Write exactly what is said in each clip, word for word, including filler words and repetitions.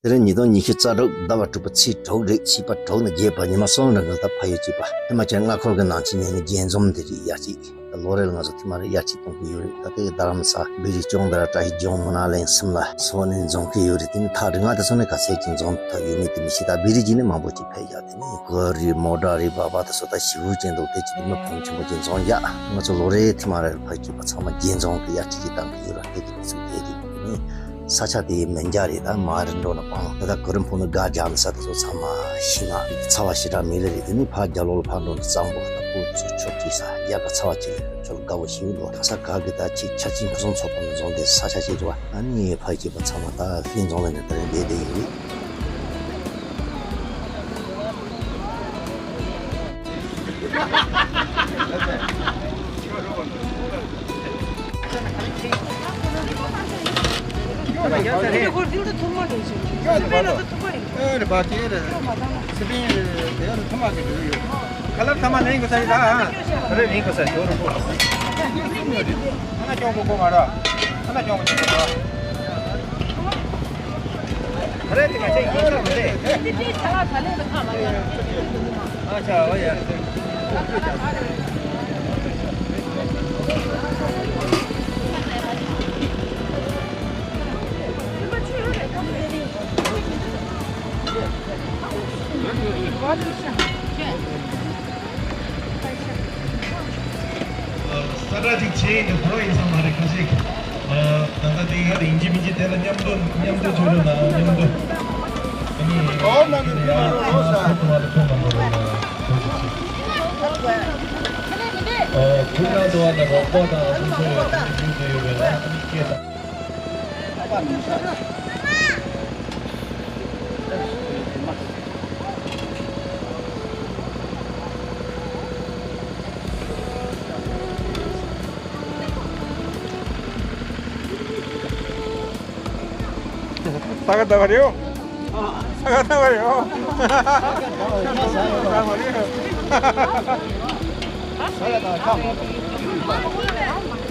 དེ་རིང་ཉིས་སྟོང་ཉི་ཤུ་རྩ་དྲུག་ཟླ་བ་དྲུག་པ་ཚེས་དྲུག་རེད། ཕྱི་པ་དྲུག་ནས་བརྒྱད་བར་ཉི་མ་གསུམ་རིང་གི་ད་ཕ་ཡུལ་གཅིག་པ་ཧི་མ་ཅལ་མངའ་ཁུལ་གྱི་ནང་ཆེན་ཉིན་ནས་རྒྱས་འཛོམས་དེ་རིགས་ཡར་གཅིག་ད་ལོ་རེ་ལ་ང་ཚོ་ཐེངས་མ་རེ་ཡར་གཅིག་གཏོང་གི་ཡོད་རེད། ད་ལྟའི་རྡ་རམ་ས་བི་རི་ལྕོང་དར་བཀྲ་ཤིས་ལྗོངས་མུ་ན་ལན་གསུམ་ལ་སོགས་ནས་འཛོམས་ཀྱི་ཡོད་རེད། དེ་ནི་ཐག་རིང་ང་དེ་ཚོ་ནས་ག་ཚད་ཅིག་འཛོམས་ཐུབ་ཡོད་མེད་དེ་མི་ཤེས། ད་བི་རི་གཅིག་ནས་མང་པོ་ཅིག་ཕེབས་བཞག་དེ་ནི་གོ་རི་མོ་ཊ་རི་བ་བ་དེ་ཚོ་ད་ཞི་བུ་ཅན་འདུག་དེ་ཅི་དེ་མི་ཕམ་ཆེན་པོ་ཅིག་འཛོམས་བཞག་ང་ཚོ་ལོ་རེའི་ཐེངས་མ་རེར་ཕ་ཡུལ་གཅིག་པ་ཚང་མ་རྒྱས་འཛོམས་ཀྱི་ཡར་གཅིག་ཅིག་བཏང་གི་ཡོད་ར། དེ་གི་དུས་ཚོད་དེ་རེད། དེ་ནི་ས་ཆ་དེ་མི་འཇགས་རེད། ད་མ་རི་འགྲོ་ན་སྤང་ད་ལྟ་གུ་རུ་ཕུག་ནས་སྒར་རྒྱག་ནས་ས་དེ་ཚོ་ཚང་མ་ཤིང་ནགས་ཚ་བ་ཞེ་དྲག་མེད་ལེ་རེད། དེ་ནི་ཕར་རྒྱབ་ལོགས་ལ་ཕར་འགྲོ་ན་གཙང་པོ་ད་སྤུ་ཚོ་ཆུ་བྲིས་ས་རྒྱ་གར་ཚ་བ་ཅིག་ལ་ཆུ་ལ་དགའ་བོ་ཞིག་འདུག་ད་ས་ག་གི་ད་ཅིག་ཆ་ཅིག་ཕུན་སུམ་ཚོགས་པ་ནས་འཛོམས་ཏེ་ས་ཆ་ཆེ་ཆེ་བ་ཨ་ནི་ཕ་ཡུལ་གཅིག་པ་ཚང་མ་ད་ལྷན་འཛོམས་ལ་ནས་ད་རིང་བསྡད་བསྡད་ཡོད་རེད། ཁ་ལར་ཐ་མ་ལེན་དགོས་ས་ཡིན་ད། ཨ་རེ་ལེན་དགོས་ས་ཞོར་རུ་ཁོ། ཨ་ན་སྐྱོང་གོ་གོ་མ་ར། ཨ་ན་སྐྱོང་གོ་གོ་མ་ར། ཨ་རེ་དེ་ག་ཚད་ཡོད་ས་མ་རེད། ཨ་ཆ་ཨོ་ཡ། ས་ཁྲ་ཅིག་བྱས་ཡིན་དུས་གོ་ཡིན་ས་མ་རེད། ཁ་ཤས་ད་ལྟ་དེ་ག་རེ་ཡིན་གཅིག་མིན་གཅིག་དེ་ལ་མཉམ་དུ་མཉམ་དུ་བྱོས་རོགས་གནང་། མཉམ་དུ་ཨ་ནི་ཨོ་ན་ནི་ཨ་ཨ་སོ་ཐོ་མ་ལ་ཐོ་མ་མ་རོགས་གནང་། ཐུགས་རྗེ་ཆེ། ཨོ་ཁུལ་ནང་དུ་བ་ནི་རོགས་པ་དང་སོ་སོའི་ཡོད་དུས་ཡོད་པའི་ལ་ཨ་ནི་སྐད་དང་། ས་ག་ཟླ་བ་རེད་ཡོ། ས་ག་ཟླ་བ་རེད་ཡོ། ས་ག་ཟླ་བ་རེད་ཡོ། ས་ག་ཟླ་བ་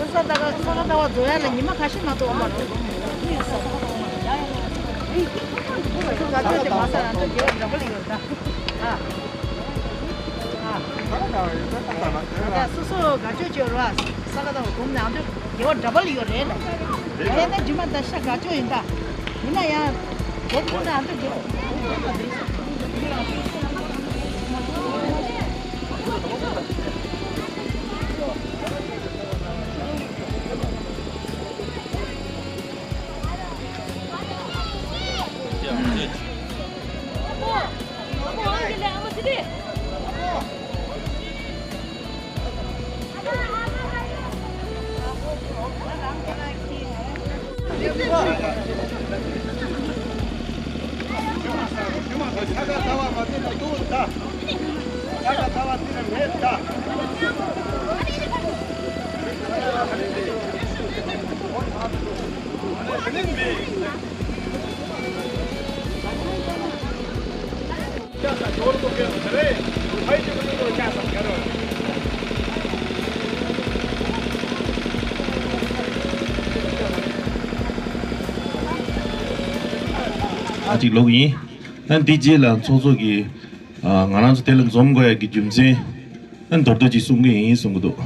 ས་ག་ཟླ་བ་རྫོགས་ཡ་ལ་ཉི་མ་ཁ་ཤས་མ་གཏོགས་འོང་མ་རེད། ང་ཚོ་དགའ་སྐྱོ་དེ་མ་ཟ་རང་ཚོ་དགེ་བ་འདྲ་པོ་ལ་ཡོད་ད། ཨ། ཨ། ད་སོ་སོ་དགའ་སྐྱོ་བྱེད་རོགས། ས་ག་ཟླ་བ་སྒོམ་ནས་ཨ་མདོ་དགེ་བ་འདྲ་པོ་ལ་ཡོད་རེད་ལ། ཨེ་ན་རྗེས་མ་ད་ཤ་དགའ་སྐྱོ་ཡིན་ད། ཡིན་ན་ཡང་། སྒོམ་ཐུབ་ན་ཨ་མདོ་དགེ་བ། ཨ་ཅིག་ལོག་ཡིན། ད་འདི་རྗེས་ལ་ཚོགས་གཙོ་གིས་ང་རང་ཚོ་དེ་ལ་འཛོམས་དགོས་ཡ་གི་རྒྱུ་མཚན་ཨ་མདོར་བསྡུས་ཅིག་གསུང་གི་ཡིན་གསུང་གི་འདུག་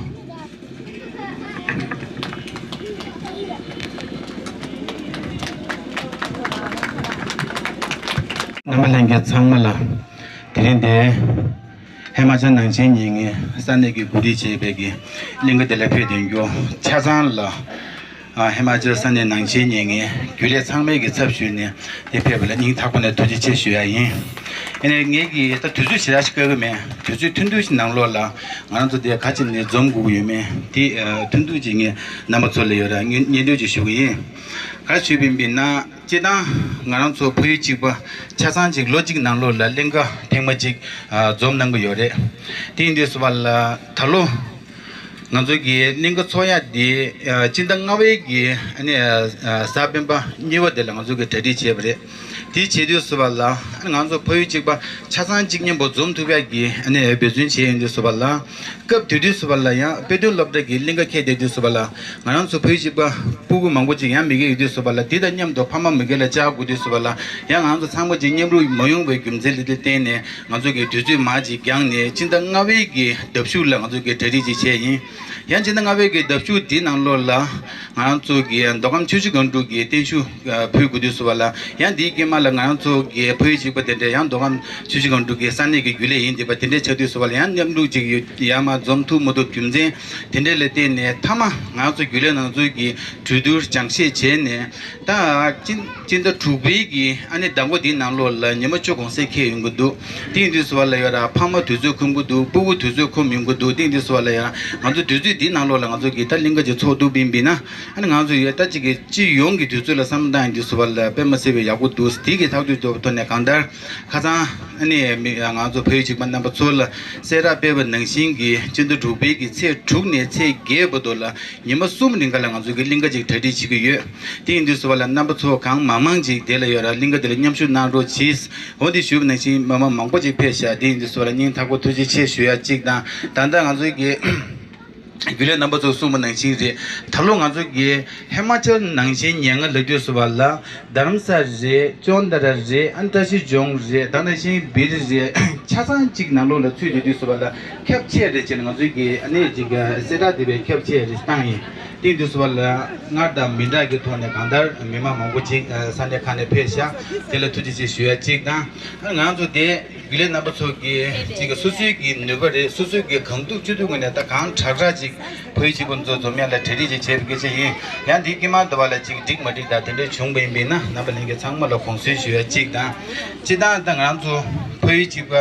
རྣམ་པ་ལྷན་རྒྱས་ཚང་མ་ལ་དེ་རིང་འདིར་ཧི་མ་ཅལ་ནང་ཆེན་ཉིན་ནས་ས་གནས་ཀྱི་གོ་སྒྲིག་བྱས་པའི་གི་གླིང་ག་དེ་ལ་ཕེབས་ཡོང་རྒྱུ་ཆ་ཚང་ལ། ཨ་ཧི་མ་ཅལ་ས་གནས་ནང་ཆེན་ཉིན་ནས་རྒྱུན་ལས་ཚང་མའི་གི་ཚབ་ཞུས་ནས་དེ་ཕེབས་པ་ལ་སྙིང་ཐག་པ་ནས་ཐུགས་རྗེ་ཆེ་ཞུ་ཡ་ཡིན། ཨ་ནི་ངས་ཀྱི་ད་དུས་ཚོད་ཞེ་དྲག་ཞིག་བཀག་གི་མེད། དུས་ཚོད་ཐུང་ཐུང་ཞིག་ནང་ལོགས་ལ་ང་རང་ཚོ་དེ་ག་ཅི་ནས་འཛོམས་དགོས་ཀྱི་ཡོད་མེད་དེ་ཨ་ཐུང་ཐུང་ཅིག་ངས་རྣམ་པ་ཚོ་ལ་ཡོད་ར་སྙན་སྙན་སྒྲོན་ཅིག་ཞུ་གི་ཡིན། ག་རེ་ཞུས་པ་ཡིན་ན། སྤྱིར་བཏང་ང་རང་ཚོ་ཕ་ཡུལ་གཅིག་པ་ཆ་ཚང་གཅིག་ལོ་གཅིག་ནང་ལོགས་ལ་གླིང་ག་ཐེངས་མ་གཅིག་ཨ་འཛོམས་གནང་གི་ཡོད་རེད། དེ་ཡིན་དུས་སུ་བ་ལ་ད་ལོ་ང་ཚོ་གི་གླིང་ག་ཚོགས་ཡ་དེ་ཨ་སྤྱི་ཟླ་ལྔ་པའི་གི་ཨ་ནི་ཨ་གཟའ་སྤེན་པ་གཉིས་པ་དེ་ལ་ང་ཚོ་གི་གྲ་སྒྲིག་བྱས་པ་རེད། དེ་བྱེད་དུས་སུ་བ་ལ་ང་ཚོ་ཕ་ཡུལ་གཅིག་པ་ཆ་ཚང་གཅིག་མཉམ་པོ་འཛོམས་ཐུབ་ཡག་གི་ཨ་ནི་འབད་བརྩོན་བྱས་ཡོང་དུས་སུ་བ་ལ། སྐབས་དེ་དུས་སུ་བ་ལ་ཡང་དཔེ་སྟོན་སློབ་གྲྭ་གི་གླིང་ག་ཁེལ་བསྡད་དུས་སུ་བ་ལ། ང་རང་ཚོ་ཕ་ཡུལ་གཅིག་པ་སྤུ་གུ་མང་པོ་ཅིག་ཡང་མི་རྒན་ཡོད་དུས་སུ་བ་ལ། དེ་དང་མཉམ་དུ་ཕ་མ་མི་རྒན་ལ་བཅར་དགོས་དུས་སུ་བ་ལ། ཡང་ང་ཚོ་ཚང་མ་ཅིག་མཉམ་རུབ་མ་ཡོང་བའི་རྒྱུ་མཚན་ལ་དེ་བརྟེན་ནས་ང་ཚོ་གི་དུས་ཚོད་མར་ཅིག་འགྱངས་ནས་སྤྱི་ཟླ་ལྔ་པའི་གི་ཟླ་གཞུག་ལ་ང་ཚོ་གི་གྲ་སྒྲིག་ཅིག་བྱས་ཡིན། ཡང་སྤྱི་ཟླ་ལྔ་པའི་གི་ཟླ་གཞུག་འདི་ནང་ལོགས་ལ་ང་རང་ཚོ་གི་མདོ་ཁམས་ཆུ་བཞི་སྒང་དྲུག་གི་བརྟན་བཞུགས་ཕུལ་དགོས་དུས་སུ་བ་ལ། ཡང་འདིའི་དཀྱིལ་མ་ལ་ང་རང་ཚོ་གི་ཕ་ཡུལ་གཅིག་པ་དེ་འདྲ་ཡང་མདོ་ཁམས་ཆུ་བཞི་སྒང་དྲུག་གི་ས་གནས་ཀྱི་རྒྱུན་ལས་ཡིན་བསྡད་པ་དེ་འདྲ་ཆགས་དུས་སུ་བ་ལ། ཡང་མཉམ་རུབ་ཅིག་ཡོད་ཡར་མར་འཛོམས་ཐུབ་མ་ཐུབ་རྒྱུ་མཚན་དེ་འདྲ་ལ་བརྟེན་ནས། མཐའ་མ་ང་ཚོ་རྒྱུན་ལས་ནང་ཚོ་གི་གྲོས་བསྡུར་སྦྱང་བཤད་བྱས་ནས། ད་སྤྱི་སྤྱི་ཟླ་དྲུག་པའི་གི་ཨ་ནི་ཟླ་འགོ་འདིའི་ནང་ལོགས་ལ་ཉི་མ་བཅུ་གུང་སེང་འཁེལ་ཡོང་གི་འདུག་དེ་ཡིན་དུས་སུ་བ་ལ་ཡོད་ར་ཕ་མ་དུས་ཚོད་ཁོམ་གི་འདུག་སྤུ་གུ་དུས་ཚོད་ཁོམ་ཡོང་གི་འདུག་དེ་ཡིན་དུས་སུ་བ་ལ་ཡོད་ར་ང་ཚོ་དུས་ཚོད་འདིའི་ནང་ལོགས་ལ་ང་ཚོ་གི་ད་གླིང་ག་ཅིག་ཚོགས་འདུག་པིན་པིན་ན། ཨ་ནི་ང་ཚོ་ཡོད་ད་ཅིག་གི་སྤྱི་ཡོངས་ཀྱི་དུས་ཚོད་ལ་བསམ་བློ་བཏང་ཡོང་དུས་སུ་བ་ལ་དཔེ་མ་སྲིད་པའི་ཡག་པོ་འདུག་དེ་གི་ཐག་གཅོད་ཐོག་ནས་གང་ལྟར་ཁ་སང་ཨ་ནི་མི་ང་ཚོ་བོད་ཡིག་གཅིག་པ་རྣམ་པ་ཚོ་ལ་གསལ་བསྒྲགས་སྤེལ་བ་ནང་བཞིན་གྱི་སྤྱི་ཟླ་དྲུག་པའི་གི་ཚེས་དྲུག་ནས་ཚེས་བརྒྱད་བར་དུ་ལ་ཉི་མ་གསུམ་རིང་ག་ལ་ང་ཚོ་གི་གླིང་ག་ཅིག་གྲ་སྒྲིག་བྱེད་ཀྱི་ཡོད། དེ་ཡིན་དུས་སུ་བ་ལ་རྣམ་པ་ཚོ་གང་མང་མང་ཅིག་དེ་ལ་ཡོད་ར་གླིང་ག་དེ་ལ་མཉམ་ཞུགས་གནང་རོགས་གྱིས། འོ་འདི་ཞུས་པ་ནང་བཞིན་མི་མང་མང་པོ་ཅིག་ཕེབས་ཤག་དེ་ཡིན་དུས་སུ་བ་ལ་སྙིང་ཐག་པ་ཐུགས་རྗེ་ཆེ་ཞུ་ཡ་གཅིག་དང་། ད་ལྟ་ང་ཚོ་གི་རྒྱུན་ལས་རྣམ་པ་ཚོས་གསུངས་པ་ནང་བཞིན་རེད། ད་ལོ་ང་ཚོ་གི་ཧི་མ་ཅལ་ནང་བཞིན་ཉེར་ལྔ་ལབ་དུས་སུ་བ་ལ་རྡ་རམ་ས་རེད། ཅོན་ཏ་ར་རེད། ཨ་བཀྲ་ཤིས་ལྗོངས་རེད། ད་ནང་བཞིན་སྦིར་རེད། ཆ་ཚང་གཅིག་ནང་ལོགས་ལ་ཚུད་དེ་དུས་སུ་བ་ལ་ཁྱབ་ཆེ་རེད་ཅེས་ང་ཚོའི་གི་ཨ་ནི་ཅིག་གསལ་བསྒྲགས་དེ་བས་ཁྱབ་ཆེ་རེད་བཏང་ཡིན། དེ་དུས་སུ་བ་ལ་སྔར་དང་མི་འདྲ་གི་ཐོག་ནས་གང་ལྟར་མི་མང་མང་པོ་ཅིག་ས་གནས་ཁག་ནས་ཕེབས་ཤག་དེ་ལ་ཐུགས་རྗེ་ཆེ་ཞུ་ཡ་གཅིག་དང་། ང་ཚོ་དེ་རྒྱུན་ལས་རྣམ་པ་ཚོ་གིས་ཅིག་སོ་སོའི་གི་ནུས་པ་རེད། སོ་སོའི་གི་གང་ཐུབ་ཅི་ཐུབ་ངོས་ནས་ད་གང་དྲག་དྲག་ཅིག་བོད་ཡིག་གཅིག་པ་ཚོ་འཛོམས་ཡ་ལ་གྲ་སྒྲིག་ཅིག་བྱས་པའི་སྐད་ཆ་ཡིན། ཡང་འདིའི་དཀྱིལ་མ་འདི་བ་ལ་ཅིག་འགྲིག་མ་འགྲིག་དང་དེ་འདྲའི་བྱུང་བ་ཡིན་པས་ན་རྣམ་པ་ལྷན་རྒྱས་ཚང་མ་ལ་དགོངས་སེལ་ཞུ་ཡ་གཅིག་དང་། སྤྱིར་བཏང་ད་ང་ཚོ་བོད་ཡིག་གཅིག་པ་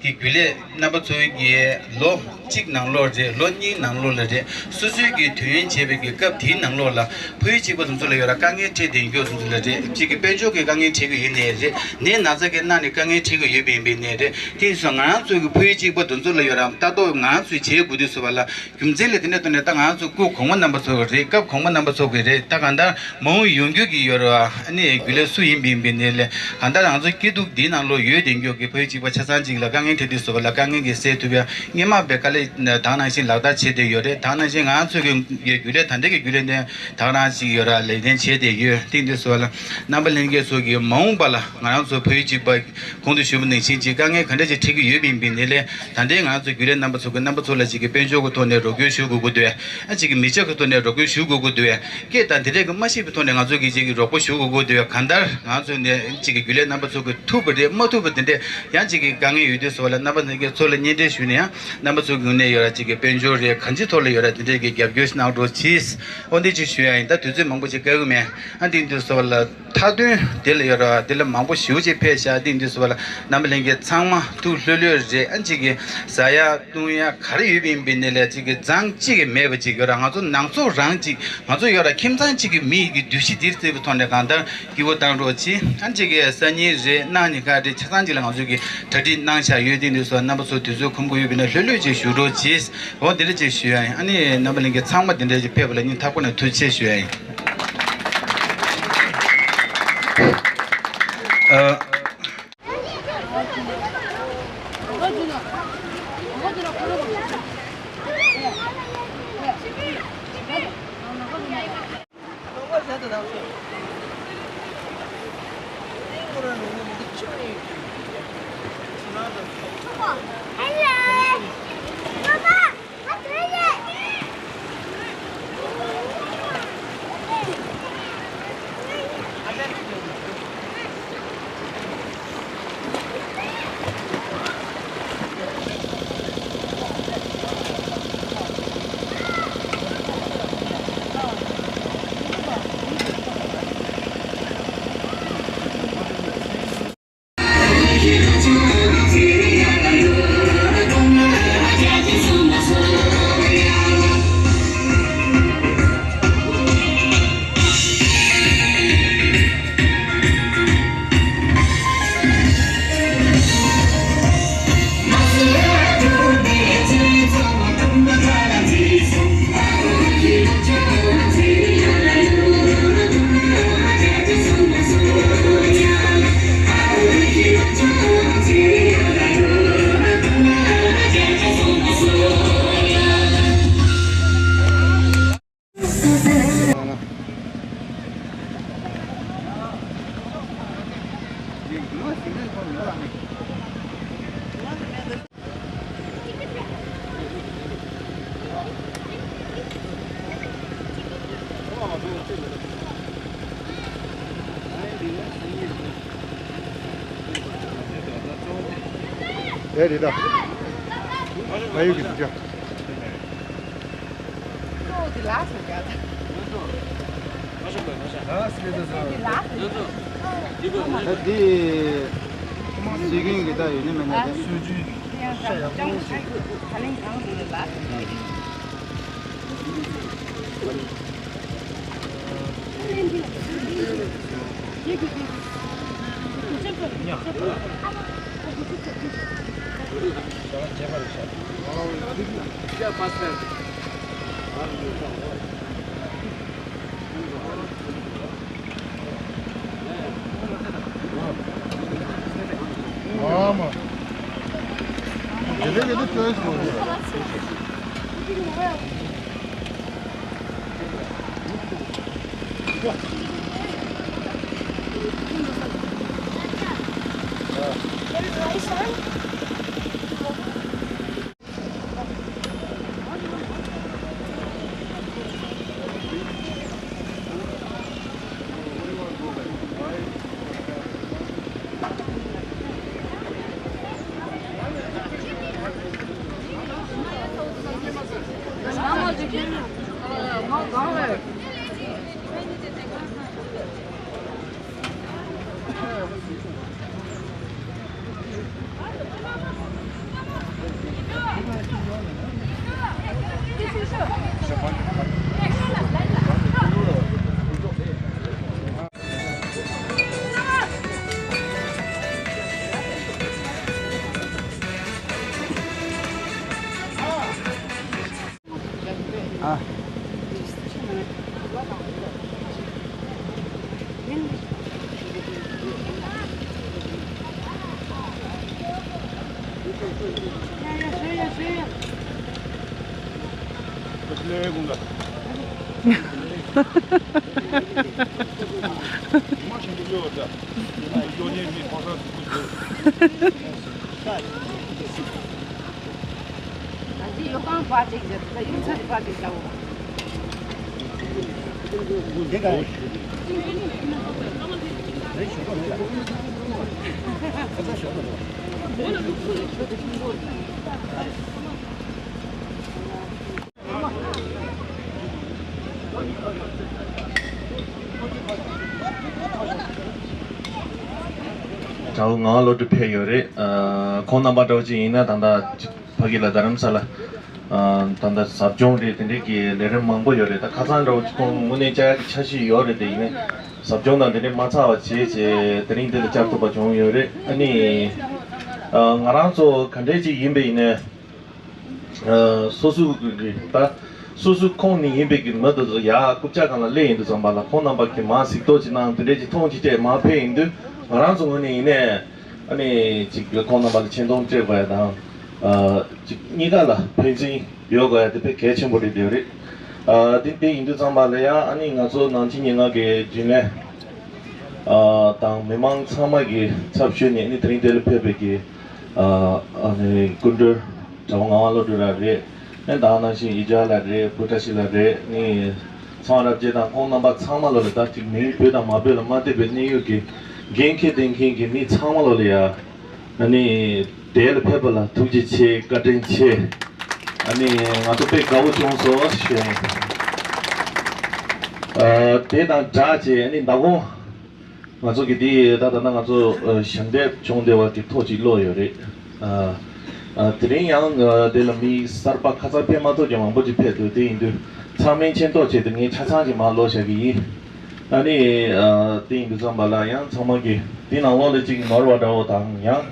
གི་རྒྱུན་ལས་རྣམ་པ་ཚོའི་གི་ལོ་གཅིག་ནང་ལོགས་རེད། ལོ་གཉིས་ནང་ལོགས་ལ་རེད། སོ་སོའི་གི་དུས་ཡུན་བྱས་པའི་གི་སྐབས་དེའི་ནང་ལོགས་ལ་ཕ་ཡུལ་གཅིག་པ་དེ་ཚོ་ལ་ཡོད་ར་དཀའ་ངལ་འཕྲད་བསྡད་མཁན་དེ་ཚོ་ལ་རེད། གཅིག་གི་དཔལ་འབྱོར་གི་དཀའ་ངལ་འཕྲད་གི་ཡོད་ནའི་རེད། ནད་ན་ཚ་གི་ནང་ནས་དཀའ་ངལ་འཕྲད་གི་ཡོད་པ་ཡིན་པའི་ནའི་རེད། དེ་ཡིན་སོང་ང་རང་ཚོ་གི་ཕ་ཡུལ་གཅིག་པ་དེ་ཚོ་ལ་ཡོད་ར་ལྟ་རྟོག་ང་རང་ཚོས་བྱེད་དགོས་དུས་སུ་བ་ལ་རྒྱུ་མཚན་ལ་དེ་འདྲ་དོན་ནས་ད་ང་རང་ཚོ་སྐུ་གོང་མ་རྣམ་པ་ཚོ་གི་རེད། སྐབས་གོང་མ་རྣམ་པ་ཚོ་གི་རེད། ད་གང་ལྟར་མ་འོངས་ཡོང་རྒྱུ་གི་ཡོད་ར་ཨ་ནི་རྒྱུན་ལས་སུ་ཡིན་པ་ཡིན་པའི་ནའི་ལས་གང་ལྟར་ང་ཚོ་སྐྱིད་སྡུག་འདིའི་ནང་ལོགས་ཡོད་བསྡད་མཁན་གི་ཕ་ཡུལ་གཅིག་པ་ཆ་ཚང་གཅིག་ལ་དཀའ་ངལ་འཕྲད་དུས་སུ་བ་ལ་དཀའ་ངལ་གི་སེལ་ཐུབ་ཡ། སྔོན་མ་བས་དཀའ་ལས་ད་ག་ནང་བཞིན་ལག་བསྟར་བྱས་བསྡད་ཡོད་རེད། ད་ག་ནང་བཞིན་ང་ཚོ་གི་རྒྱུན་ལས་ད་ལྟའི་གི་རྒྱུན་ལས་འདི་ད་ག་རང་ཞིག་ཡོད་ར་ལས་དོན་བྱས་བསྡད་ཡོད། དེ་འདི་སོགས་ལ་རྣམ་པ་ལྷན་རྒྱས་ཚོ་གི་མ་འོངས་པ་ལ་ང་རང་ཚོ་བོད་ཡིག་གཅིག་པ་གོང་དུ་ཞུས་པ་ནང་བཞིན་གྱི་དཀའ་ངལ་ག་འདྲ་ཞིག་འཕྲད་ཀྱི་ཡོད་པ་ཡིན་པའི་ནའི་ལས་ད་ལྟའི་ང་ཚོ་རྒྱུན་ལས་རྣམ་པ་ཚོ་གི་རྣམ་པ་ཚོ་ལ་ཅིག་གི་དཔལ་འབྱོར་གྱི་ཐོག་ནས་རོགས་སྐྱོར་ཞུ་དགོས་ཀྱི་འདུག་ཨ་ཅིག་གི་མི་ཆ་གི་ཐོག་ནས་རོགས་སྐྱོར་ཞུ་དགོས་ཀྱི་འདུག་སྐད་དང་དེ་འདྲས་ཀྱི་མ་ཤེས་པའི་ཐོག་ནས་ང་ཚོ་གི་ཅིག་གི་རོགས་པ་ཞུ་དགོས་ཀྱི་འདུག་གང་ལྟར་ང་ཚོ་ནས་ཅིག་གི་རྒྱུན་ལས་རྣམ་པ་ཚོ་གི་ཐུབ་པ་རེད། མ་ཐུབ་པ་དེ་འདྲས་ཡང་ཅིག་གི་དཀའ་ངལ་ཡོད་དུས་སུ་བ་ལ་རྣམ་པ་ཚོ་ལ་སྙན་སྒྲོན་ཞུས་ནས་ཡང་རྣམ་པ་ཚོ་གི་ངོས་ནས་ཡོད་ར་ཅིག་གི་དཔལ་འབྱོར་རེད། གང་ཅིའི་ཐོག་ལ་ཡོད་ར་དེ་འདྲས་ཀྱི་རྒྱབ་སྐྱོར་གནང་རོགས་གྱིས། འོ་འདི་ཅིག་ཞུ་ཡ་ཡིན། ད་དུས་ཚོད་མང་པོ་ཅིག་བཀག་གི་མེད། ཨ་འདི་འདི་སོགས་ལ་མཐའ་དོན་དེ་ལ་ཡོད་ར་དེ་ལ་མང་པོ་ཞེ་པོ་ཅིག་ཕེབས་ཤག་འདི་འདི་སོགས་ལ་རྣམ་པ་ལྷན་རྒྱས་ཚང་མ་ཐུགས་ལྷོད་ལྷོད་རེད། ཨ་ཅིག་གི་ཟ་ཡ་བཏུང་ཡ་ག་རེ་ཡོད་པ་ཡིན་པའི་ནི་ལས་ཅིག་གི་མཛངས་གཅིག་གི་མེད་པ་ཅིག་ཡོད་ར། ང་ཚོ་ནང་ཚོ་རང་ཅིག་ང་ཚོ་ཡོད་ར་ཁྱིམ་ཚང་གཅིག་གི་མི་ཡི་གི་འདུ་ཤེས་འདིར་བརྩི་བའི་ཐོག་ནས་གང་ལྟར་སྐྱིད་པོ་བཏང་རོགས་གྱིས། ཨ་ཅིག་གི་སང་ཉིན་རེད། གནངས་ཉིན་ཁ་རེད། ཆ་ཚང་ཅིག་ལ་ང་ཚོ་གི་གྲ་སྒྲིག་གནང་བཞག་ཡོད། འདི་འདི་སོགས་རྣམ་པ་ཚོ་དུས་ཚོད་ཁོམ་གི་ཡོད་པ་ཡིན་ན་ལྷོད་ལྷོད་ཅིག་བཞུགས་རོགས་གྱིས། འོ་འདི་འདྲ་ཅིག་ཞུ་ཡ་ཡིན། ཨ་ནི་རྣམ་པ་ལྷན་རྒྱས་ཚང་མ་འདི་འདྲ་ཅིག་ཕེབས་པ་ལ་སྙིང་ཐག་པ་ནས་ཐུགས་རྗེ་ཆེ་ཞུ་ཡ་ཡིན། ཨ། ཨེ་རེད་ད། ཨ་ཡུ་གི་དུ་ཅག་ད་འདི་སྲིད་རྒྱུན་གྱི་ད་ཡོད་ནི་མེད་ན་དེ། སྲིད་རྒྱུན། དགྲ་བོ་ངག་དབང་བློ་གྲོས་ཕེབས་ཡོད་རེད། ཨ། ཁོང་རྣམ་པ་འདྲ་བོ་ཅིག་ཡིན་ན་ད་ལྟ་ཕ་གི་ལ་རྡ་རམ་ས་ལ། ཨ། ད་ལྟ་ཟབ་སྦྱོང་རེད། དེ་འདྲའི་གི་ལས་རིམ་མང་པོ་ཡོད་རེད། ད་ཁ་སང་འདྲ་བོ་ཅིག་ཁོང་དངོས་གནས་བཅར་ཡག་གི་འཆར་གཞི་ཡོད་རེད། དེ་ཡིན་ནའི་ཟབ་སྦྱོང་དང་དེ་འདྲའི་མ་ཚར་བ་བྱས་བྱས་དེ་རིང་འདི་ལ་བཅར་ཐུབ་པ་བྱུང་ཡོད་རེད། ཨ་ནི། ཨ། ང་རང་ཚོ་ག་འདྲས་ཅིག་ཡིན་པ་ཡིན་ནའི། ཨ། སོ་སོ་གི་ད་སོ་སོའི་ཁོངས་ནས་ཡིན་པའི་གི་མི་དེ་ཚོ་ཡར་རྐུབ་བཀྱག་སྒང་ལ་སླེབས་ཡོང་དུས་ཙམ་པ་ལ་ཁོང་རྣམ་པ་གིས་མར་གཟིགས་རྟོག་ཅིག་གནང་། དེ་འདྲས་ཅིག་མཐོང་ཅིག་སྤྲད་མར་ཕེབས་ཡོང་དུས་ང་རང་ཚོ་ངོས་ནས་ཡིན་ནའི་ཨ་ནི་ཅིག་ཁོང་རྣམ་པ་ལ་ཆེ་མཐོང་སྤྲད་དགོས་ཡ་དང་། ཨ། ཅིག་གཉིས་ཀ་ལ་ཕན་ཚུན་ཡོད་དགོས་ཡ་དེ་དཔེ་གལ་ཆེན་པོ་རེད་འདོད་རེད། ཨ། དེ་དེ་ཡིན་དུས་ཙམ་པ་ལ་ཡང་ཨ་ནི་ང་ཚོ་ནང་ཆེན་སྙན་ངག་གི་རྒྱུན་ལས། ཨ། དང་མི་མང་ཚང་མ་གི་ཚབ་ཞུས་ནས་ནི་དེ་རིང་འདི་ལ་ཕེབས་པའི་གི། ཨ། ཨ་ནི་སྐུ་མགྲོན་གྲྭ་པ་ངག་དབང་བློ་གྲོས་ལགས་རེད། ཨ་ནི་ད་ག་ནང་བཞིན་ཡིག་ཆ་ལགས་རེད། བུ་བཀྲ་ཤིས་ལགས་རེད། ནི་ཚེ་དབང་རབ་རྒྱས་དང་ཁོང་རྣམ་པ་ཚང་མ་ལོ་ལ་ད་ཅིག་མིང་བོད་དང་མ་བོད་ལ་མ་བསྡད་པའི་གནད་ཡོད་ཀྱི་འགན་འཁྱེར་ལྡན་མཁན་གྱི་མི་ཚང་མ་ལོ་ལ་ཡ། ཨ་ནི་དེ་ལ་ཕེབས་པ་ལ་ཐུགས་རྗེ་ཆེ། བཀའ་དྲིན་ཆེ། ཨ་ནི་ང་ཚོ་དཔེ་དགའ་བོ་བྱུང་སོང་ཞུ་ཡིན། ཨ། དེ་དང་སྦྲགས་བྱས་ཨ་ནི་མདང་དགོང་ང་ཚོ་གི་དེ་ད་ད་ལྟ་ང་ཚོ་ཨ་ཞལ་འདེབས་བྱུང་བསྡད་པ་གི་ཐོ་གཅིག་ཀློག་ཡོད་རེད། ཨ། ཨ། དེ་རིང་ཡང་ཨ་དེ་ལ་མི་གསར་པ་ཁ་སང་ཕེབས་མ་ཐུབ་ཀྱང་མང་པོ་ཅིག་ཕེབས་འདུག་དེ་ཡིན་དུས་ཚང་མས་མཁྱེན་རྟོགས་བྱས་ཏེ་ངས་ཆ་ཚང་ཅིག་མར་ཀློག་བཞག་གི་ཡིན། ཨ་ནི་ཨ་དེ་ཡིན་དུས་ཙམ་པ་ལ་ཡང་ཚང་མ་གི་དེ་ནང་ལོགས་ལ་ཅིག་ནོར་བ་འདྲ་བོ་དང་ཡང་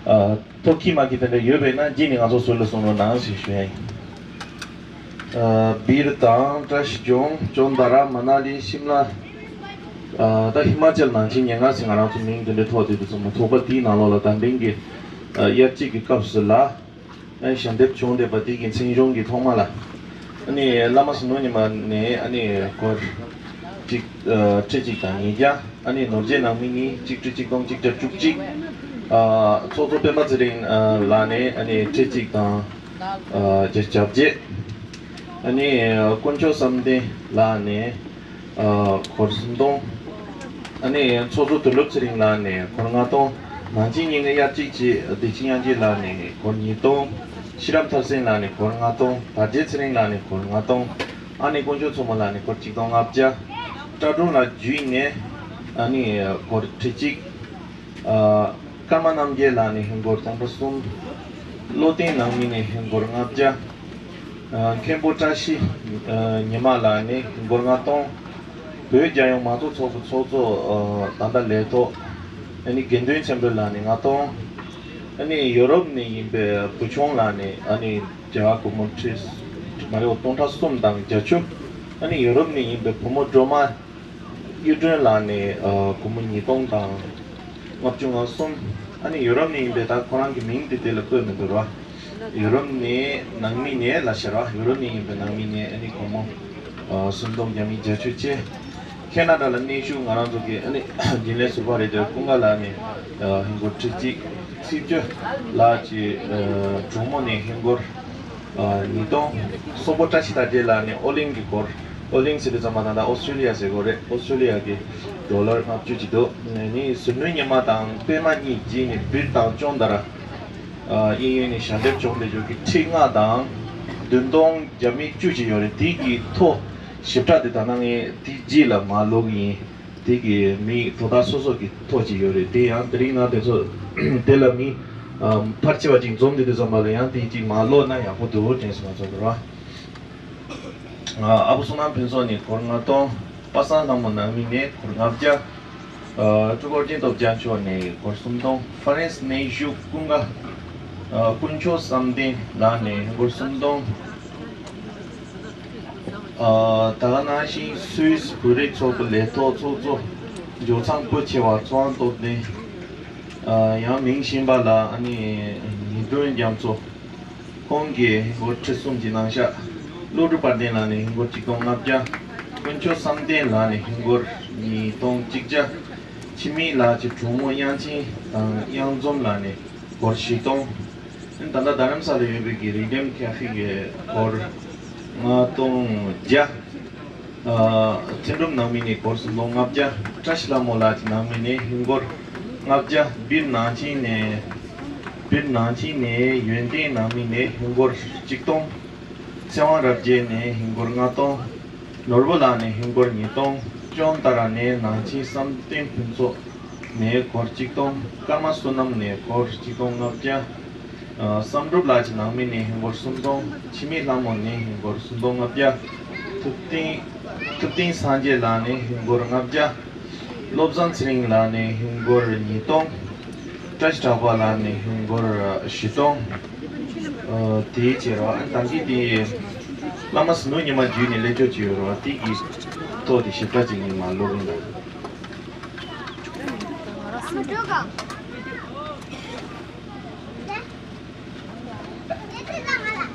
ཨ་ཐོ་ཁྱི་མ་ཁྱི་དེ་འདྲ་ཡོད་པས་ན་རྗེས་ནས་ང་ཚོ་ཟུར་ལ་གསུང་རོགས་གནང་ཞེས་ཞུ་ཡ་ཡིན། ཨ། སྦིར་དང་བཀྲ་ཤིས་ལྗོངས། ལྗོངས་དྷ་ར། མ་ན་ལི། ཤིམ་ལ། ཨ། ད་ཧི་མ་ཅལ་ནང་ཆེན་སྙན་ངག་ཟེར་ང་རང་ཚོ་མིང་དེ་འདྲའི་ཐོགས་ཏེ་དུས་ཙམ་པ་ཚོགས་པ་དེའི་ནང་ལོགས་ལ་ད་འདྲེན་གྱི་ཨ་དབྱར་དཔྱད་ཀྱི་སྐབས་སུ་ལ་ཨ་ཞལ་འདེབས་བྱུང་བསྡད་པ་དེ་གི་མཚན་གཞུང་གི་ཐོག་མ་ལ་ཨ་ནི་བླ་མ་ཟུར་ནུ་ཉི་མ་ནས་ཨ་ནི་སྐོར། གཅིག་ཨ་ཁྲི་གཅིག་དང་ཉིས་བརྒྱ། ཨ་ནི་ནོར་རྗེ་ནང་མི་གཉིས་གཅིག་ཁྲི་གཅིག་སྟོང་གཅིག་བརྒྱ་བཅུ་གཅིག། ཨ་ཚོགས་གཙོ་སྤེན་པ་ཚེ་རིང་ཨ་ལགས་ནས་ཨ་ནི་ཁྲི་གཅིག་དང་ཨ་བརྒྱ་ཆ་བརྒྱད། ཨ་ནི་དཀོན་མཆོག་བསམ་གཏན་ལགས་ནས་ཨ་སྒོར་སུམ་སྟོང་། ཨ་ནི་ཚོགས་གཙོ་དོན་གྲུབ་ཚེ་རིང་ལགས་ནས་སྒོར་ལྔ་སྟོང་། ནང་ཆེན་ཉི་ལྔ་དབྱར་གཅིག་བཅས་བདེ་ཆེན་དབྱངས་ཅན་ལགས་ནས་སྒོར་ཉིས་སྟོང་། ཤེས་རབ་མཐར་སོན་ལགས་ནས་སྒོར་ལྔ་སྟོང་། དར་རྒྱས་ཚེ་རིང་ལགས་ནས་སྒོར་ལྔ་སྟོང་། ཨ་ནེ་དཀོན་མཆོག་མཚོ་མོ་ལགས་ནས་སྒོར་ཆིག་སྟོང་ལྔ་བརྒྱ། སྐྲ་སྒྲོན་ལགས་བརྒྱུད་ནས་ཨ་ནི་སྒོར་ཁྲི་གཅིག། ཨ་ཀརྨ་རྣམ་རྒྱལ་ལགས་ནས་ཧིན་སྒོར་སྟོང་ཕྲག་གསུམ། བློ་བརྟན་ནང་མི་ནས་ཧིན་སྒོར་ལྔ་བརྒྱ། ཨ་མཁན་པོ་བཀྲ་ཤིས་ཨ་ཉི་མ་ལགས་ནས་ཧིན་སྒོར་ལྔ་སྟོང་། བོད་རྒྱལ་ཡོངས་མང་གཙོ་ཚོགས་པའི་ཚོགས་གཙོ་ཨ་ད་ལྟ་ལས་ཐོག་ཨ་ནི་དགེ་འདུན་ཆོས་འཕེལ་ལགས་ནས་ལྔ་སྟོང་། ཨ་ནི་ཡོ་རོབ་ནས་ཡིན་པའི་བུ་ཆུང་ལགས་ནས་ཨ་ནི་རྒྱ་གར་སྒོར་མོ་ཁྲི་མ་ཡོད་སྟོང་ཕྲག་གསུམ་དང་བརྒྱད་ཅུ། ཨ་ནི་ཡོ་རོབ་ནས་ཡིན་པའི་བུ་མོ་སྒྲོལ་མ་གཡུ་སྒྲོན་ལགས་ནས་ཨ་སྒོར་མོ་ཉིས་སྟོང་དང་ལྔ་བཅུ་ང་གསུམ། ཨ་ནི་ཡོ་རོབ་ནས་ཡིན་པའི་ད་ཁོ་རང་གི་མིང་དེ་དེ་ལ་བཀོད་མི་འདུག་ར། ཡོ་རོབ་ནས་ནང་མི་ནས་ལ་ཤར་བ་ཡོ་རོབ་ནས་ཡིན་པའི་ནང་མི་ནས་ཨ་ནི་སྒོར་མོ་ཨ་སུམ་སྟོང་བརྒྱ་མེད་བརྒྱད་ཅུ་བཅས། ཁེ་ན་ཌ་ལ་གནས་བཞུགས་ང་རང་ཚོ་གི་ཨ་ནི་རྒྱུན་ལས་ཟུར་པ་རེད་དེ་ཀུན་དགའ་ལགས་ནས་ཨ་ཧིན་སྒོར་ཁྲི་གཅིག། ཚིག་བརྗོད་ལགས་ཀྱི་ཨ་གྲོགས་མོ་ནས་ཧིན་སྒོར་ཨ་ཉིས་སྟོང་། སོག་པོ་བཀྲ་ཤིས་དར་རྒྱས་ལགས་ནས་ཨོ་གླིང་གི་སྒོར། ཨོ་གླིང་ཟེར་དུས་ཙམ་པ་ད་ལྟ་ཨོ་སི་ཊྲེ་ལི་ཡ་ཟེར་སྒོར་རེད། ཨོ་སི་ཊྲེ་ལི་ཡ་གི་ཌོ་ལར་ལྔ་བཅུ་ཅིག་འདུག། ནས་ནི་གཟུགས་སྣུན་ཉི་མ་དང་པད་མ་གཉིས་རྗེས་ནས་སྦིར་དང་ཅོང་དར། ཨ་གཡས་གཡོན་ནས་ཞལ་འདེབས་བྱུང་བའི་ཇོ་གི་ཁྲི་ལྔ་དང་བདུན་སྟོང་བརྒྱ་མེད་བཅུ་ཅིག་ཡོད་རེད། དེ་གི་ཐོ་ཞིབ་ཕྲ་དེ་ད་ནང་ངས་དེ་རྗེས་ལ་མར་ཀློག་གི་ཡིན། དེ་གི་མི་དོ་བདག་སོ་སོ་གི་ཐོ་ཅིག་ཡོད་རེད། དེ་ཡང་དེ་རིང་ང་དེ་ཚོ་དེ་ལ་མི་ཨ་ཕལ་ཆེ་བ་ཅིག་འཛོམས་དེ་དུས་ཙམ་པ་ལ་ཡང་དེ་ཅིག་མར་ཀློག་ན་ཡག་པོ་འདུག་དྲན་སོང་ང་ཚོ་རེད་བ། ཨ་ཨ་བོ་བསོད་ནམས་ཕུན་ཚོགས་ནས་སྒོར་ལྔ་སྟོང་། པ་སངས་ལྷ་མོ་ནང་མི་ནས་སྒོར་ལྔ་བརྒྱ། ཨ་སྤྲུལ་སྐུ་སྐྱིད་སྟོབས་རྒྱ་མཚོ་ནས་སྒོར་སུམ་སྟོང་། ཧྥ་རན་སི་ནས་བཞུགས་ཀུན་དགའ་ཨ་དཀོན་མཆོག་བསམ་གཏན་ལགས་ནས་སྒོར་སུམ་སྟོང་། ཨ་ད་ག་ནང་བཞིན་སུད་སི་བོད་རིགས་ཚོགས་པའི་ལས་ཐོག་ཚོགས་གཙོ་འཇོག་ཚང་སྤོ་ཆེ་བ་ཚོགས་དབང་སྟོབས་ལྡན་ཨ་ཡང་མིང་གཞན་པ་ལ་ཨ་ནི་ཉི་སྒྲོན་རྒྱ་མཚོ། ཁོང་གིས་ཧིན་སྒོར་ཁྲི་གསུམ་གྱི་ནང་བཞག། བློ་གྲོས་དཔལ་ལྡན་ལགས་ནས་ཧིན་སྒོར་ཆིག་སྟོང་ལྔ་བརྒྱ། དཀོན་མཆོག་བསམ་གཏན་ལགས་ནས་ཧིན་སྒོར་ཉིས་སྟོང་གཅིག་བརྒྱ། འཆི་མེད་ལགས་ཀྱི་གྲོགས་མོ་དབྱངས་ཅན་དང་གཡང་འཛོམས་ལགས་ནས་སྒོར་བཞི་སྟོང་། ད་ལྟ་རྡ་རམ་ས་ལ་ཡོད་པའི་གི་རི་ཌེམ་ཁེ་ཧྥེ་གི་སྒོར་ལྔ་སྟོང་བརྒྱ། ཨ་ཚེ་སྒྲུབ་ནང་མི་ནས་སྒོར་སུམ་སྟོང་ལྔ་བརྒྱ། བཀྲ་ཤིས་ལྷ་མོ་ལགས་ཀྱི་ནང་མི་ནས་ཧིན་སྒོར་ལྔ་བརྒྱ། སྦིར་ནང་ཆེན་ནས་སྦིར་ནང་ཆེན་ནས་ཡོན་ཏན་ནང་མི་ནས་ཧིན་སྒོར་གཅིག་སྟོང་། ཚེ་དབང་རབ་རྒྱས་ནས་ཧིན་སྒོར་ལྔ་སྟོང་། ནོར་བུ་ལགས་ནས་ཧིན་སྒོར་ཉིས་སྟོང་། ཅོང་ཏ་ར་ནས་ནང་ཆེན་བསམ་གཏན་ཕུན་ཚོགས་ནས་སྒོར་གཅིག་སྟོང་། ཀརྨ་བསོད་ནམས་ནས་སྒོར་གཅིག་སྟོང་ལྔ་བརྒྱ། ཨ་བསམ་གྲུབ་ལགས་ཀྱི་ནང་མི་ནས་ཧིན་སྒོར་སུམ་སྟོང་། འཆི་མེད་ལྷ་མོ་ནས་ཧིན་སྒོར་སུམ་སྟོང་ལྔ་བརྒྱ། ཐུབ་བསྟན་ཐུབ་བསྟན་སངས་རྒྱས་ལགས་ནས་ཧིན་སྒོར་ལྔ་བརྒྱ། བློ་བཟང་ཚེ་རིང་ལགས་ནས་ཧིན་སྒོར་ཉིས་སྟོང་། བཀྲ་ཤིས་གྲགས་པ་ལགས་ནས་ཧིན་སྒོར་བཞི་སྟོང་། ཨ་དེའི་ཕྱིར་རོ། ཨ་ནི་ད་གིན་དེ་བླ་མ་ཟིལ་གནོན་ཉི་མ་བརྒྱུད་ནས་སླེབས་ཆོག་ཅིག་ཡོད་རོ། དེ་གི་ཐོག་དེ་ཞིབ་ཕྲ་ཅིག་ངས་མ་ཀློག་གི་འདུག།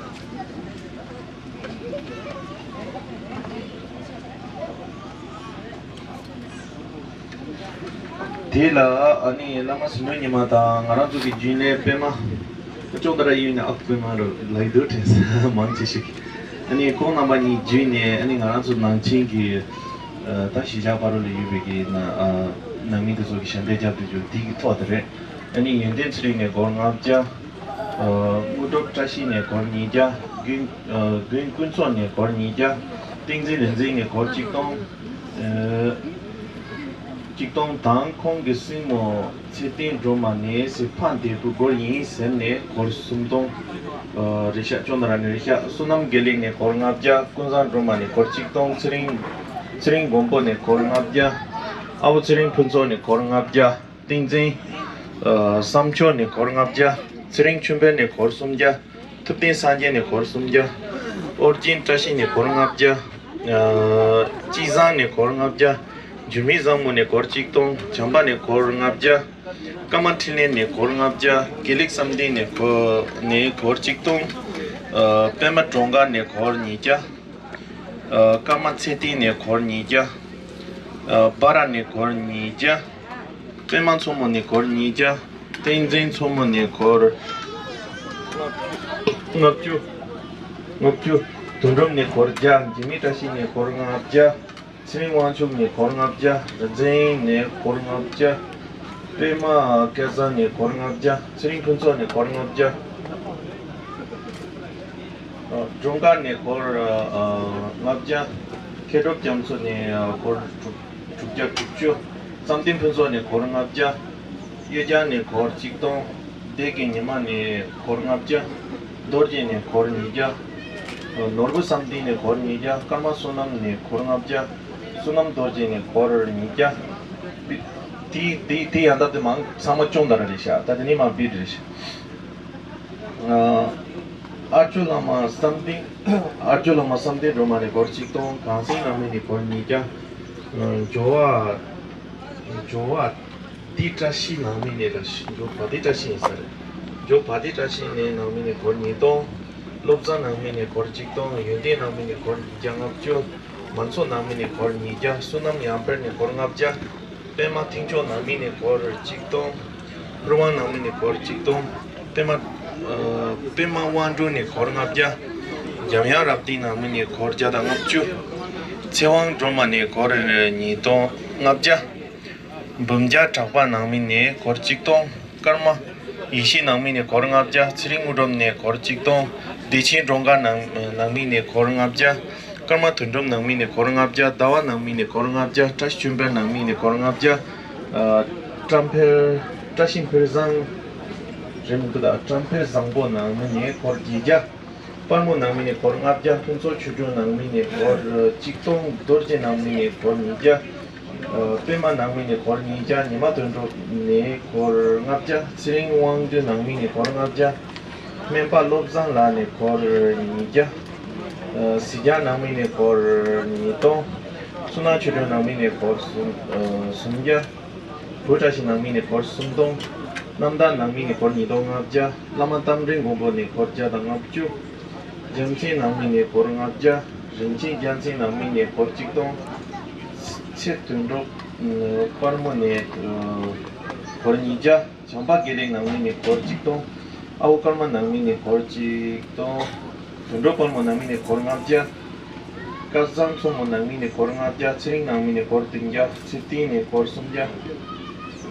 དེ་ལ་ཨ་ནི་བླ་མ་ཟིལ་གནོན་ཉི་མ་དང་ང་རང་ཚོ་གི་རྒྱུན་ལས་པད་མ། ཅོག་ཏ་ར་གཡས་གཡོན་ནས་ཨ་ཁུ་པད་མ་རུ་ལ་ཡི་དུ་དྲན་ས་མང་ཆེ་ཞིག། ཨ་ནི་ཁོང་རྣམ་པ་གཉིས་བརྒྱུད་ནས་ཨ་ནི་ང་རང་ཚོ་ནང་ཆེན་གྱི་ཨ་ད་གཞིས་ཆགས་ཕ་རོལ་ལ་ཡོད་པའི་གི་ན་ཨ་ནང་མི་དེ་ཚོ་གི་ཞལ་འདེབས་རྒྱབ་སྟེ་བརྒྱུད་དེ་གི་ཐོག་དེ་རེད། ཨ་ནི་ཡོན་ཏན་ཚེ་རིང་ནས་སྒོར་ལྔ་བརྒྱ། ཨ་དངོས་གྲུབ་བཀྲ་ཤིས་ནས་སྒོར་ཉིས་བརྒྱ། ཀུན་ཨ་ཀུན་ཀུན་ཚོགས་ནས་སྒོར་ཉིས་བརྒྱ། བསྟན་འཛིན་རིག་འཛིན་ནས་སྒོར་གཅིག་སྟོང་། ཨ་གཅིག་སྟོང་དང་ཁོང་གི་སྲིང་མོ་ཚེ་བརྟན་སྒྲོལ་མ་ནས་སི་ཕ་འདས་པོ་སྒོར་ཡིན་ཟེར་ནས་སྒོར་སུམ་སྟོང་། ཨ་རེ་ཤག་ཅོ་ན་ར་ནས་རེ་ཤག། བསོད་ནམས་དགེ་ལེགས་ནས་སྒོར་ལྔ་བརྒྱ། ཀུན་བཟང་སྒྲོལ་མ་ནས་སྒོར་གཅིག་སྟོང་། ཚེ་རིང་ཚེ་རིང་མགོན་པོ་ནས་སྒོར་ལྔ་བརྒྱ། ཨ་བོ་ཚེ་རིང་ཕུན་ཚོགས་ནས་སྒོར་ལྔ་བརྒྱ། བསྟན་འཛིན་ཨ་བསམ་མཆོག་ནས་སྒོར་ལྔ་བརྒྱ། ཚེ་རིང་ཆོས་འཕེལ་ནས་སྒོར་སུམ་བརྒྱ། ཐུབ་བསྟན་སངས་རྒྱས་ནས་སྒོར་སུམ་བརྒྱ། ཨོ་རྒྱན་བཀྲ་ཤིས་ནས་སྒོར་ལྔ་བརྒྱ། ཨ་སྤྱི་བཟང་ནས་སྒོར་ལྔ་བརྒྱ། འགྱུར་མེད་བཟང་མོ་ནས་སྒོར་གཅིག་སྟོང་། བྱམས་པ་ནས་སྒོར་ལྔ་བརྒྱ། ཀརྨ་འཕྲིན་ལས་ནས་སྒོར་ལྔ་བརྒྱ། དགེ་ལེགས་བསམ་གཏན་ནས་སྒོར་ནས་སྒོར་གཅིག་སྟོང་། ཨ་པད་མ་གྲོང་དགའ་ནས་སྒོར་ཉིས་བརྒྱ། ཨ་ཀརྨ་ཚེ་བརྟན་ནས་སྒོར་ཉིས་བརྒྱ། ཨ། སྦ་ར་ནས་སྒོར་ཉིས་བརྒྱ། པད་མ་མཚོ་མོ་ནས་སྒོར་ཉིས་བརྒྱ། བསྟན་འཛིན་མཚོ་མོ་ནས་སྒོར་ལྔ་བཅུ། ལྔ་བཅུ། དོན་གྲུབ་ནས་སྒོར་བརྒྱ། འཇིགས་མེད་བཀྲ་ཤིས་ནས་སྒོར་ལྔ་བརྒྱ། ཚེ་རིང་དབང་ཕྱུག་ནས་སྒོར་ལྔ་བརྒྱ། རིག་འཛིན་ནས་སྒོར་ལྔ་བརྒྱ། པད་མ་སྐལ་བཟང་ནས་སྒོར་ལྔ་བརྒྱ། ཚེ་རིང་ཕུན་ཚོགས་ནས་སྒོར་ལྔ་བརྒྱ། ཨ། སྒྲོལ་དཀར་ནས་སྒོར་ཨ་ལྔ་བརྒྱ། མཁས་གྲུབ་རྒྱ་མཚོ་ནས་ཨ་སྒོར་དྲུག་དྲུག་བརྒྱ་དྲུག་ཅུ། བསམ་གཏན་ཕུན་ཚོགས་ནས་སྒོར་ལྔ་བརྒྱ། གཡས་བརྐྱང་ནས་སྒོར་ཆིག་སྟོང་། བདེ་སྐྱིད་ཉི་མ་ནས་སྒོར་ལྔ་བརྒྱ། རྡོ་རྗེ་ནས་སྒོར་ཉིས་བརྒྱ། ནོར་བུ་བསམ་གཏན་ནས་སྒོར་ཉིས་བརྒྱ། ཀརྨ་བསོད་ནམས་ནས་སྒོར་ལྔ་བརྒྱ། བསོད་ནམས་རྡོ་རྗེ་ནས་སྒོར་ཉིས་བརྒྱ། དེ་དེ་དེ་ཡང་ད་དེ་མང་ཚང་མ་སྐྱོང་ད་ར་རེད་ཤག་ད་དེ་ནི་མ་བིད་རེད་ཤག་ཨ། ཨ་ཅོ་བླ་མ་བསམ་གཏན། ཨ་ཅོ་བླ་མ་བསམ་གཏན་སྒྲོལ་མ་ནས་སྒོར་ཆིག་སྟོང་། གངས་སེང་ནང་མི་ནས་སྒོར་ཉིས་བརྒྱ། ཨ། ཇོ་བ། ཇོ་བ་དི་བཀྲ་ཤིས་ནང་མི་ནས་ར། ཇོ་བ་དི་བཀྲ་ཤིས་ཡིན་ས་རེད། ཇོ་བ་དི་བཀྲ་ཤིས་ནས་ནང་མི་ནས་སྒོར་ཉིས་སྟོང་། བློ་བཟང་ནང་མི་ནས་སྒོར་ཆིག་སྟོང་། ཡོན་ཏན་ནང་མི་ནས་སྒོར་ཉིས་བརྒྱ་ལྔ་བཅུ། མ་མཚོ་ནང་མི་ནས་སྒོར་ཉིས་བརྒྱ། བསོད་ནམས་ཡར་འཕེལ་ནས་སྒོར་ལྔ་བརྒྱ། པད་མ་མཐིང་མཆོག་ནང་མི་ནས་སྒོར་ཆིག་སྟོང་། ཕུར་དབང་ནང་མི་ནས་སྒོར་ཆིག་སྟོང་། པད་མ། ཨ། པད་མ་དབང་སྒྲོན་ནས་སྒོར་ལྔ་བརྒྱ། འཇམ་དབྱངས་རབ་བརྟན་ནང་མི་ནས་སྒོར་བརྒྱ་དང་ལྔ་བཅུ། ཚེ་དབང་སྒྲོལ་མ་ནས་སྒོར་ཉིས་སྟོང་ལྔ་བརྒྱ། འབུམ་རྒྱལ་གྲགས་པ་ནང་མི་ནས་སྒོར་ཆིག་སྟོང་། ཀརྨ་ཡེ་ཤེས་ནང་མི་ནས་སྒོར་ལྔ་བརྒྱ། ཚེ་རིང་དངོས་གྲུབ་ནས་སྒོར་ཆིག་སྟོང་། བདེ་ཆེན་སྒྲོལ་དཀར་ནང་ནང་མི་ནས་སྒོར་ལྔ་བརྒྱ། ཀརྨ་དོན་གྲུབ་ནང་མི་ནས་སྒོར་ལྔ་བརྒྱ། ཟླ་བ་ནང་མི་ནས་སྒོར་ལྔ་བརྒྱ། བཀྲ་ཤིས་ཆོས་འཕེལ་ནང་མི་ནས་སྒོར་ལྔ་བརྒྱ། ཨ། བཀྲ་འཕེལ། བཀྲ་ཤིས་འཕེལ་བཟང་། རེད་མི་འདུག་ད་བཀྲ་འཕེལ་བཟང་པོ་ནང་མི་ནས་སྒོར་བརྒྱད་བརྒྱ། དཔལ་མོ་ནང་མི་ནས་སྒོར་ལྔ་བརྒྱ། ཕུན་ཚོགས་ཆོས་སྒྲོན་ནང་མི་ནས་སྒོར་ཆིག་སྟོང་། རྡོ་རྗེ་ནང་མི་ནས་སྒོར་ཉིས་བརྒྱ། ཨ། པད་མ་ནང་མི་ནས་སྒོར་ཉིས་བརྒྱ། ཉི་མ་དོན་གྲུབ་ནས་སྒོར་ལྔ་བརྒྱ། ཚེ་རིང་དབང་འདུས་ནང་མི་ནས་སྒོར་ལྔ་བརྒྱ། སྨན་པ་བློ་བཟང་ལགས་ནས་སྒོར་ཉིས་བརྒྱ། ཨ། གཟི་རྒྱལ་ནང་མི་ནས་སྒོར་ཉིས་སྟོང་། བསོད་ནམས་ཆོས་སྒྲོན་ནང་མི་ནས་སྒོར་སུམ། ཨ། སུམ་བརྒྱ། བུ་བཀྲ་ཤིས་ནང་མི་ནས་སྒོར་སུམ་སྟོང་། རྣམ་དག་ནང་མི་ནས་སྒོར་ཉིས་སྟོང་ལྔ་བརྒྱ། བླ་མ་རྟ་མགྲིན་མགོན་པོ་ནས་སྒོར་བརྒྱ་དང་ལྔ་བཅུ། རྒྱལ་མཚན་ནང་མི་ནས་སྒོར་ལྔ་བརྒྱ། རིན་ཆེན་རྒྱལ་མཚན་ནང་མི་ནས་སྒོར་ཆིག་སྟོང་། ཚེ་དོན་གྲུབ་དཔལ་མོ་ནས་སྒོར་ཉིས་བརྒྱ། བྱམས་པ་དགེ་ལེགས་ནང་མི་ནས་སྒོར་ཆིག་སྟོང་། ཨ་བོ་ཀརྨ་ནང་མི་ནས་སྒོར་ཆིག་སྟོང་། དོན་གྲུབ་དཔལ་མོ་ནང་མི་ནས་སྒོར་ལྔ་བརྒྱ། སྐལ་བཟང་མཚོ་མོ་ནང་མི་ནས་སྒོར་ལྔ་བརྒྱ། ཚེ་རིང་ནང་མི་ནས་སྒོར་བདུན་བརྒྱ། ཚེ་བརྟན་ནས་སྒོར་སུམ་བརྒྱ།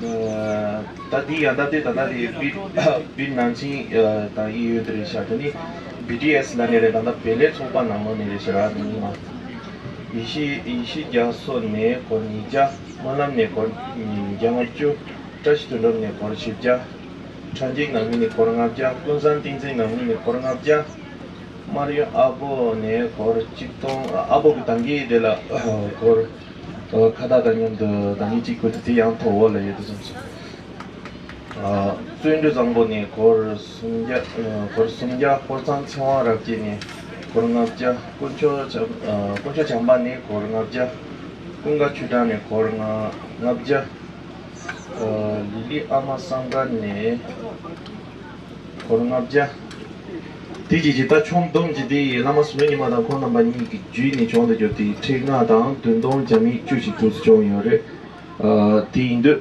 ཨ། ད་འདི་ཡང་ད་ལྟའི་ད་ལྟ་དེ་བིད་བིད་ནང་ཆེན་དང་ཨི་ཡོད་དེ་རེད་ཤག་དེ་ནི་བི་ཊི་ཨེས་ལ་ནི་རེད། ད་ལྟ་བེ་ལེ་ཚོགས་པ་ནང་ལོགས་ནས་རེད་ཤག་ར། དེ་ནི་མ། ཡེ་ཤེས་ཡེ་ཤེས་རྒྱ་མཚོ་ནས་སྒོར་ཉིས་བརྒྱ། སྨོན་ལམ་ནས་སྒོར་ཉིས་བརྒྱ་ལྔ་བཅུ། བཀྲ་ཤིས་དོན་གྲུབ་ནས་སྒོར་བཞི་བརྒྱ། ཕྲན་གྱི་ནང་མི་ནས་སྒོར་ལྔ་བརྒྱ། ཀུན་བཟང་བསྟན་འཛིན་ནང་མི་ནས་སྒོར་ལྔ་བརྒྱ། སྨར་ཡུལ་ཨ་བོ་ནས་སྒོར་ཆིག་སྟོང་། ཨ་བོ་གི་འདང་གི་དེ་ལ་སྒོར། ཁ་བཏགས་དང་མཉམ་དུ་འདང་གི་གཅིག་པུ་དེ་དེ་ཡང་ཐོག་འོག་ལ་ཡོད་དུ་སོང་སོང་། བརྩོན་འགྲུས་བཟང་པོ་ནས་སྒོར་སུམ་བརྒྱ། སྒོར་སུམ་བརྒྱ། ཧོར་གཙང་ཚེ་དབང་རབ་རྒྱས་ནས་སྒོར་ལྔ་བརྒྱ། དཀོན་མཆོག་བྱམས། དཀོན་མཆོག་བྱམས་པ་ནས་སྒོར་ལྔ་བརྒྱ། ཀུན་དགའ་ཆོས་གྲགས་ནས་སྒོར་ལྔ་ལྔ་བརྒྱ། ལི་ལི་ཨ་མ་བསམ་དཀར་ནས་སྒོར་ལྔ་བརྒྱ། དེ་རྗེས་ཀྱི་ད་ཆུང་བསྡོམས་ཀྱི་དེ་བླ་མ་ཟུང་འབྲེལ་ཉི་མ་དང་ཁོང་རྣམ་པ་གཉིས་ཀྱི་བརྒྱུད་ནས་བྱུང་དུ་གྱུར་ཏེ་ཁྲི་ལྔ་དང་བདུན་སྟོང་བརྒྱ་མེད་བཅུ་ཞིག་ཐུགས་སུ་བྱུང་ཡོད་རེད། ཨ། དེ་ཡིན་དུས།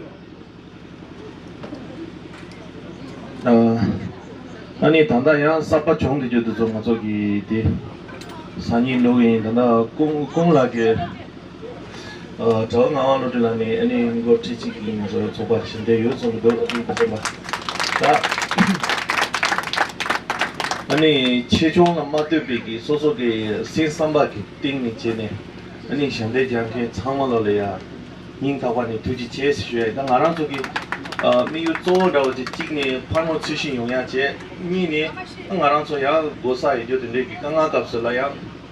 ཨ། ཨ་ནི་ད་ལྟ་ཡང་གསར་པ་བྱུང་དུ་གྱུར་དུ་ཚོ་ང་ཚོ་གི་དེ་སང་ཉིན་ལོག་ཡིན། ད་ལྟ་ཀུང་ཀུང་ལགས་ཀྱིས། ཨ། གྲྭ་བ་ངག་དབང་བློ་གྲོས་ལགས་ནས་ཨ་ནི་མགོ་ཁྲིད་ཅིག་གིས་ང་ཚོ་ཚོགས་པ་ཞལ་འདེབས་ཡོད་གསུངས་འདུག་ཨ་ནི་ད་ལྟ་ཨ་ནི་ཆེ་ཆུང་ལ་མ་ལྟོས་པའི་གི་སོ་སོ་གི་སེམས་བསམ་པ་གི་སྟེང་ནས་བྱས་ནས་ཨ་ནི་ཞལ་འདེབས་རྒྱག་མཁན་ཚང་མ་ལོ་ལ་ཡ་སྙིང་ཐག་པ་ནས་ཐུགས་རྗེ་ཆེ་ཞུ་ཡ་ཡིན། ད་ང་རང་ཚོ་གི་ཨ་དམིགས་ཡུལ་གཙོ་བོ་འདྲ་བོ་ཅིག་གཅིག་ནས་ཕར་ནོར་ཚུལ་ཤིང་ཡོང་ཡ་བྱས། གཉིས་ནས་ང་རང་ཚོ་ཡ་སྒོ་ས་ཡོད་རྒྱུ་དེ་འདྲའི་གི་དཀའ་ངལ་སྐབས་སུ་ལ་ཡ་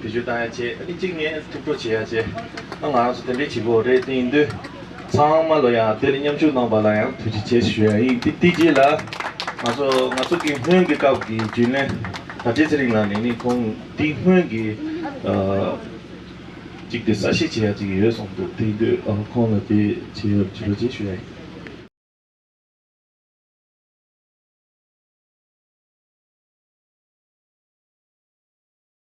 བེད་སྤྱོད་བཏང་ཡ་བྱས། ཨ་ནི་གཅིག་ནས་ཐུགས་སྤྲོ་བྱེད་ཡ་བྱས། ཨ་ང་རང་ཚོ་དེ་འདྲའི་བྱེད་དགོས་རེད། དེ་ཡིན་དུས་ཚང་མ་ལོ་ཡ་དེ་ལ་མཉམ་ཞུགས་གནང་བ་ལ་ཡང་ཐུགས་རྗེ་ཆེ་ཞུ་ཡ་ཡིན། དེ་དེ་རྗེས་ལ་ང་ཚོ་ང་ཚོ་གི་སྔོན་གྱི་སྐབས་ཀྱི་རྒྱུན་ལས་ད་ལྟའི་ཚེ་རིང་ལགས་ནས་ནི་ཁོང་དེ་སྔོན་གྱི་ཨ་གཅིག་དེ་གསལ་བཤད་བྱེད་ཡ་གཅིག་ཡོད་གསུངས་འདུག་དེ་ཡིན་དུས་ཨ་ཁོང་ལ་དེ་བྱེད་ཡ་ཕྱི་ལོ་ཅེས་ཞུ་ཡ་ཡིན།